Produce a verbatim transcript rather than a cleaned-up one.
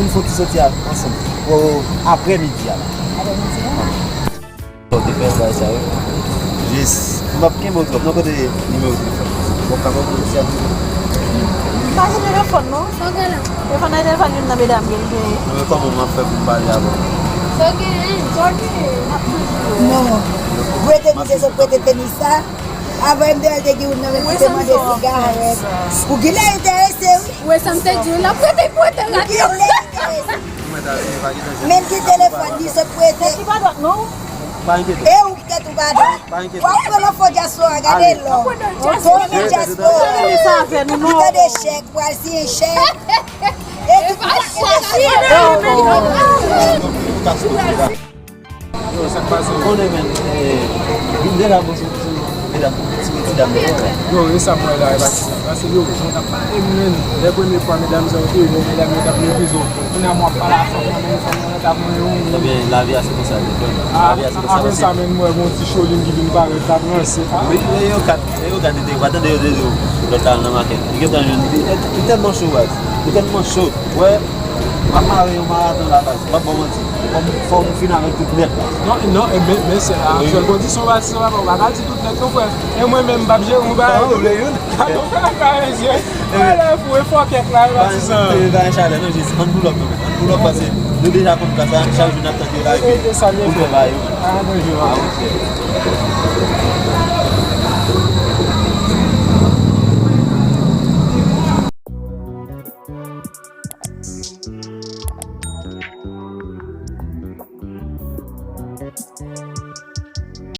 fin fè yon ti soti a, ansanm. O, aprè midi a la. Aprè midi a? Bon, te fè bagay sa yo. Jis, m ap kenbe w twòp. Non, kote nimewo telefòn? Bon, kapab pou mesye a tou. M pa gen telefòn, non. Sa w gen la? Telefòn nan, telefòn youn nan medam yo, l genyen. Non, men kòman m ap fè pou m pale avè w? Sa w genyen? Sa w genyen? M ap toujou. Non. Prete nou se sot prete tenis sa. Avè m te al te gen youn nan men ki te mande sigarèt. Ou genlè enterese, wi. Ou wè sa m te di w la, prete, prete, rate. Ou genlè enterese. Men ki telefòn li sot prete. Tèt li pa dwat, non. Pa enkyete. E ou ki tèt ou pa dwat. Pa enkyete. W ap pran nan fo dyaspora, gade lò. Fo nan dyaspora. Ou tande chèk, pral siyen chèk. E tout pa gen chèk. Yo, sa k pase? Konnen, men, eh, vin de la, bon, sou, sou, medam, sou ti dam nan. Yo, e sa m wè la, e pa ti sa. Pase, yo, jan w t ap pale m, men, lè premye fwa, medam sa yo te, bon, medam yo t ap meprize w. Kounye a, mwen ap pale a fanm nan, men fanm nan t ap mwen yon. Ebyen, lavi a se konsa, li, frè m. Lavi a se konsa, apre sa, men, m wè gon ti cholin ki vin parèt, t ap ranse. Wi, e yo kat, e yo kat, te pa tande yo te di w, lòt la nan makèt. Li gentan jwenn, li, li tèlman cho, baz. Li tèlman cho. Wè, m ap mare yon maraton la, baz. M ap ba w manti. Fò m, fò m fin avèk tout nèt la. Non, non, e men, men se a sèl kondisyon, baz, se pa, ou pa ka di tout nèt, non, frè. E mwen menm, m p ap jere yon bagay. Sa ou vle youn? Gade yon bagay, mesye. Wè, lè fou, e fòkèt la, e patizan. Pa gen chalè, non, jis ann pull up, non, men. Ann pull up, pase nou deja konn plas la, chak jou n ap tande yo la, epi pou fè bagay yo. Ah, bonjou. Ah, ok.